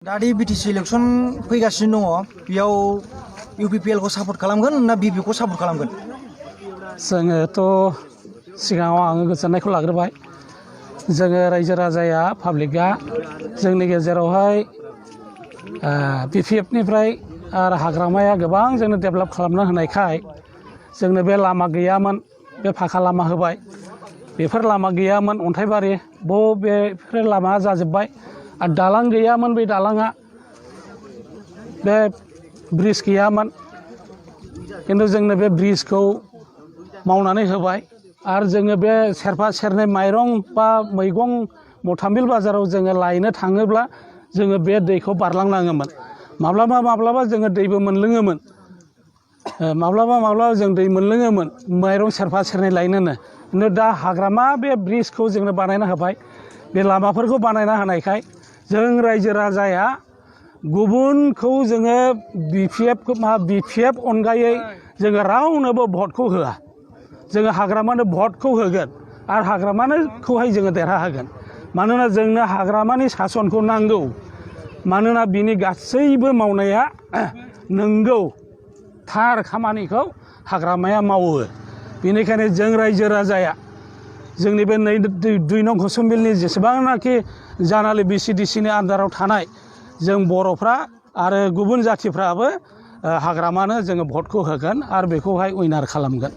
दादि BTC election फैगासिनो दङ बेयाव इउपिपिएल खौ सापर्ट खालामगोन ना बिपि खौ सापर्ट खालामगोन? जोङोथ' सिगाङाव आङो गोजोननायखौ लाग्रोबाय। जोङो रायजो राजाया पाब्लिकआ जोंनि गेजेरावहाय बिपिएफनिफ्राय आरो हाग्रामाया गोबां जोंनो डेभेलप खालामना होनायखाय जोंनो बे लामा गैयामोन, बे फाखा लामा होबाय। बेफोर लामा गैयामोन, अन्थाइबारि बेफोर लामा जाजोब्बाय। आरो दालां गैयामोन, बे दालाङा बे ब्रिज गैयामोन, खिन्थु जोंनो बे ब्रिजखौ मावनानै होबाय। आरो जोङो बे सेरफा सेरनै माइरं बा मैगं मथामिल बाजाराव जोङो लायनो थाङोब्ला जोङो बे दैखौ बारलांनाङोमोन। माब्लाबा जोङो दैबो मोनलोङोमोन, माब्लाबा जों दै मोनलोङोमोन माइरं सेरफा सेरनै लायनोनो। खिन्थु दा हाग्रामा बे ब्रिजखौ जोंनो बानायना होबाय। बे लामाफोरखौ बानायना होनायखाय जों रायजो राजाया गुबुनखौ जोङो बिपिएफ अनगायै जोङो रावनोबो भटखौ होआ। जोङो हाग्रामानो भटखौ होगोन आरो हाग्रामानोखौहाय जोङो देरहाहोगोन। मानोना जोंनो हाग्रामानि सासनखौ नांगौ। मानोना बिनि गासैबो मावनाया नंगौ, थार खामानिखौ हाग्रामाया मावो। बेनिखायनो जों रायजो राजाया जोंनि बे 2 नं कसुमबिलनि जेसेबांनाखि जानालि बिसिडिसिनि आन्दाराव थानाय जों बर'फ्रा आरो गुबुन जाथिफ्राबो हाग्रामानो जोङो भटखौ होगोन आरो बेखौहाय उइनार खालामगोन।